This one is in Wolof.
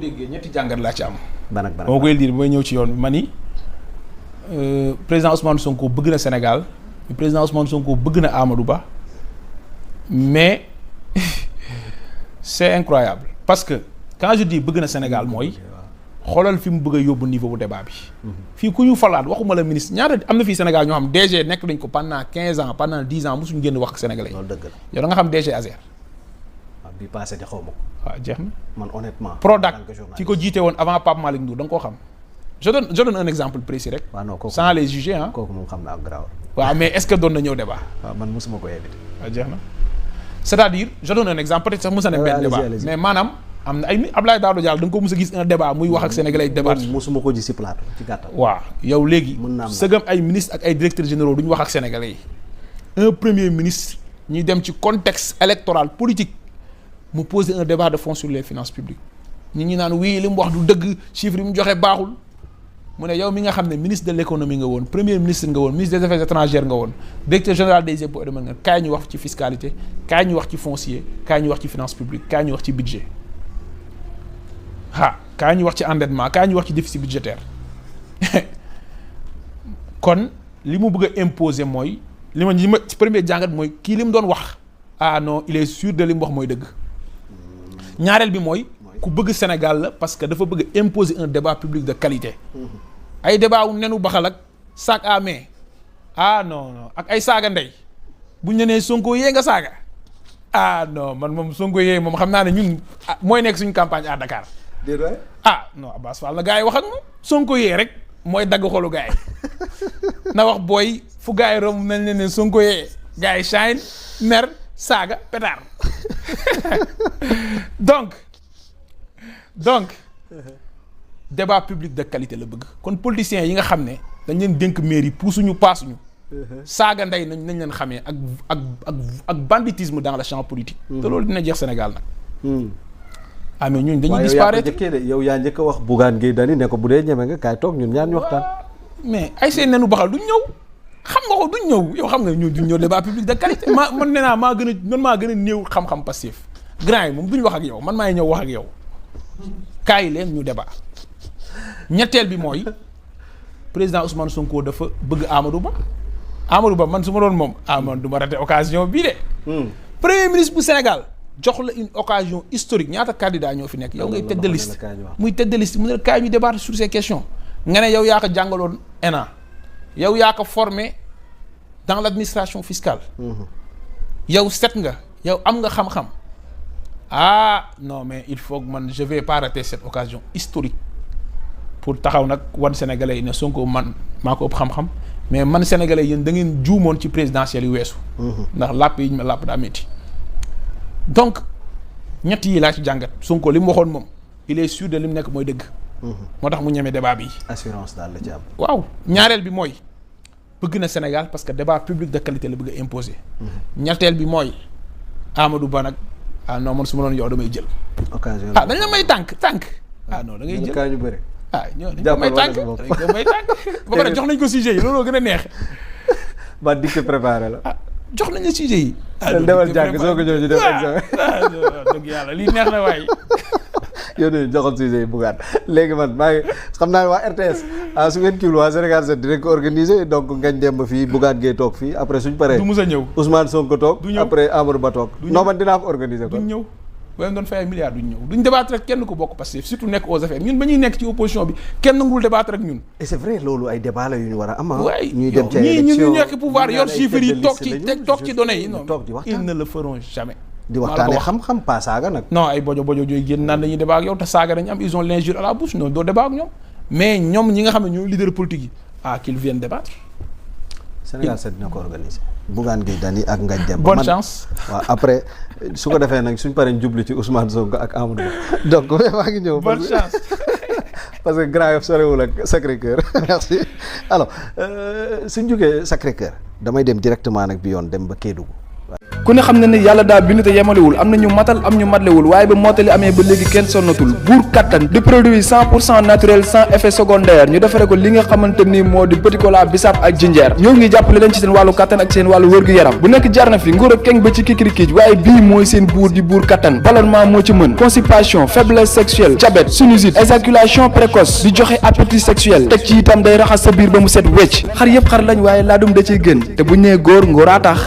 déggee ñetti jàngat laa ci am. ban ak ban moo koy lire bi may ñëw ci yoon bi ma ni président Ousmane Sonko bëgg na Sénégal président Ousmane Sonko bëgg na Amadou Ba mais c'est incroyable parce que quand je dis bëgg na Sénégal mooy xoolal fi mu bëgg a yóbbu niveau bu débat bi. fii ku ñu falaat waxuma la ministre ñaata am na fii Sénégal ñoo xam DG nekk nañ ko pendant 15 ans pendant 10 ans mosuñu génn wax ak sénégalais yi. loolu dëgg la yow da nga xam DG Azer. waaw bii passé di xaw ma ko. waaw jeex na. man honnêtement. Prodac ki ko jiite woon avant Pape Malick Ndour da nga koo xam. je donne un exemple précis rek. waaw non kooku sans les juger ah. kooku moom xam naa ak garaaw. waaw mais est-ce que doon na ñëw débat. waaw man mosuma ko invité. waaw jeex na c'est-à-dire je donne un exemple peut-être sax mos na benn débat mais maanaam am na ay Abdoulaye Daouda Diallo da nga ko mos a gis un débat muy wax ak sénégalais débat. mosuma ko gis ci plateau ci gàttal. waaw yow léegi. mën naa am sëgam ay ministre ak ay directeurs généraux duñu wax ak sénégalais yi. un premier ministre ñuy dem ci contexte électoral politique mu poser un débat de fond sur les finances publiques ñi ñi naan wii li mu wax du dëgg chiffre yi mu joxe baaxul mu ne yow mi nga xam ne ministre de l'économie nga woon premier ministre nga woon ministre des affaires étrangères nga woon directeur général des impôts et domaines nga kaay ñu wax ci fiscalité kaay ñu wax ci foncier kaay ñu wax ci finance publique kaay ñu wax ci budget kaay ñu wax ci endettement kaay ñu wax ci déficit budgétaire kon li mu bëgg a imposer mooy li ma ci premier jàngat mooy kii li mu doon wax ah non il est sûr de li mu wax mooy dëgg ñaareel bi mooy ku bëgg Sénégal la parce que dafa bëgg imposer un débat public de qualité ay débat wu nenu baxal ak sac à main ah non ak ay saaga ndey buñ ne nee Sonko yee nga saaga ah non man moom Sonko yee moom xam naa ne ñun mooy nekk suñu campagne à Dakar non Abbas Fall na gars yi wax ak moom Sonko yee rek mooy dagg xolu gars yi na wax booy fu gars yi romb nañ ne Sonko yee gars yi shine mer saaga pétard donc débat public de qualité la bëgg kon politiciens yi nga xam ne dañ leen dénk mairie puusuñu paasuñu saaga ndey nañ leen xamee ak banditisme dans le champ politique te loolu dina jeex Sénégal nag mais ñun dañuy disparaître yow yaa njëkk a wax Bougane Gueye Dany ne ko bu dee ñeme nga kaay toog ñun ñaar ñu waxtaan mais ay seen nenu baxal duñ ñëw xam nga ko duñ ñëw yow xam nga ñun duñ ñëw débat public de qualité man nee naa maa gën a néew xam-xam passif grand yi moom duñ wax ak yow man maay ñëw wax ak yow kaay leen ñu débat ñetteel bi mooy président Ousmane Sonko dafa bëgg Amadou Ba man su ma doon moom man du ma raté occasion bii de premier ministre bu Sénégal jox la une occasion historique ñaata candidat ñoo fi nekk yow ngay tête de liste muy tête de liste mu ne kaay ñu débattre sur ces questions nga ne yow yaa ko jàngaloon ENA yow yaa ko formé dans l'administration fiscale yow set nga yow am nga xam-xam non mais il faut que man je vais pas rater cette occasion historique pour taxaw nag wan sénégalais yi ne Sonko man maa ko ëpp xam-xam mais man sénégalais yéen da ngeen juumoon ci présidentielle yu weesu ndax làpp yi ñu ma làpp daa métti donc ñett yi laa ci jàngat Sonko li mu waxoon moom il est sûr de li mu nekk mooy dëgg moo tax mu ñeme débat bi assurance daal la ci am waaw ñaareel bi mooy bëgg na Sénégal parce que débat public de qualité la bëgg a imposer ñetteel bi mooy Amadou Ba nag non man su ma doon yow damay jël occasion dañ la may tànk non da ngay jël kaa ñu bëri ñoo dañ ko may tànk ba pare jox nañ ko sujet yi looloo gën a neex ba dicté préparé la jox nañ la sujet yi demal jàng soo ko ñëw ñu def examen dëgg yàlla lii neex na waaye yow de joxal sujet yi Bougane léegi man maa ngi xam naa ne waa RTS su ngeen kiiwul waa Sénégal 7 dinañ ko organiser donc Ngagne Demba fii Bougane Gueye toog fii après suñ paree du mus a ñëw Ousmane Sonko toog après Amadou Ba toog non man dinaa ko organiser ko duñ ñëw ba doon fay ay milliards duñ ñëw duñ débattre rek kenn ko bokk parce que surtout nekk aux affaires ñun ba ñuy nekk ci opposition bi kenn nangul débattre rek ñun et c'est vrai loolu ay débat la yu ñu war a am waay ñuy dem ci élection ñu nekk pouvoir yor chiffres yi toog ci données yi non ils ne le feront jamais di waxtaanee xam-xam pas saaga nag non ay bojo jooy génn naan dañuy débat ak yow te saaga dañu am ils ont l'injure à la bouche non doo débat ak ñoom mais ñoom ñi nga xam ne ñooy leader politique yi qu'ils viennent débattre Sénégal 7 dina ko organiser Bougane Gueye Dany ak Ngagne Demba bonne chance waaw après su ko defee nag suñ paree jublu ci Ousmane Sonko ak Amadou Ba donc maa ngi ñëw bonne chance parce que Grand Yoff sorewul ak Sacré-Cœur merci alors suñ jógee Sacré-Cœur damay dem directement nag bi yoon dem ba Kédougou ku ne xam ne ne yàlla daa bind te yemalewul am na ñu matal am ñu matlewul waaye ba mottali amee ba léegi kenn sonnatul buur kattan di produit 100% naturel sans effet secondaire ñu defare ko li nga xamante ni moo di petit cola bisaab ak jinjeer ñoo ngi jàppale leen ci seen wàllu kattan ak seen wàllu wërgu-yaram bu nekk jarna fi nguur ak keng ba ci kikirikiij waaye bii mooy seen buur di buur kattan ballonnement moo ci mën constipation faiblesse sexuelle diabète sinusite éjaculation précoce di joxe appétit sexuel teg ci itam day raxas sa biir ba mu set wecc xar yëpp xar lañ waaye laadum da ciy gën te bu ñu nee góor ngóoraa tax